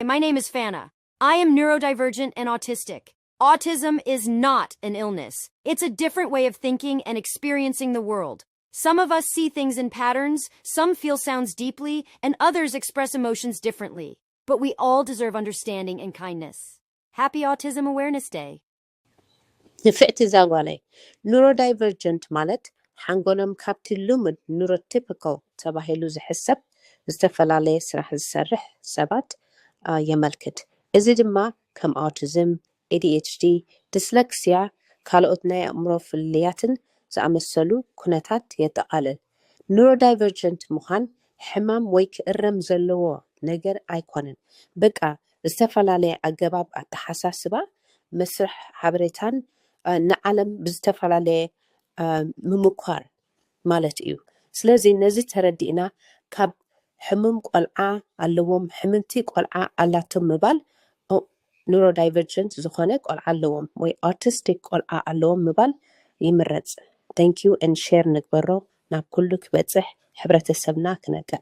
My name is Fana. I am neurodivergent and autistic. Autism is not an illness. It's a different way of thinking and experiencing the world. Some of us see things in patterns, some feel sounds deeply, and others express emotions differently. But we all deserve understanding and kindness. Happy Autism Awareness Day. ንፍዕቲ እዛ ጓለይ፣ ኑሮዳይቨርጀንት ማለት ሓንጎሎም ካብቲ ልሙድ ኑሮቲፒካል ተባሂሉ ዝሕሰብ ዝተፈላለየ ስራሕ ዝሰርሕ ሰባት የመልክት። እዚ ድማ ከም ኣውቲዝም፣ ኤ ዲ ኤች ዲ፣ ዲስለክሲያ፣ ካልኦት ናይ ኣእምሮ ፍልልያትን ዝኣመሰሉ ኩነታት የጠቓልል። ኑሮዳይቨርጀንት ምዃን ሕማም ወይ ክእረም ዘለዎ ነገር ኣይኮነን። በቃ ዝተፈላለየ ኣገባብ ኣተሓሳስባ፣ መስርሕ ሓበሬታን ንዓለም ብዝተፈላለየ ምምኳር ማለት እዩ። ስለዚ ነዚ ተረዲእና ካብ ሕሙም ቆልዓ ኣለዎም፣ ሕምምቲ ቆልዓ ኣላቶም ምባል፣ ኑሮዳይቨርጀንት ዝኾነ ቆልዓ ኣለዎም ወይ ኣውቲስቲክ ቆልዓ ኣለዎም ምባል ይምረፅ። Thank you and share ንግበሮ ናብ ኩሉ ክበፅሕ፣ ሕብረተሰብና ክነቅዕ።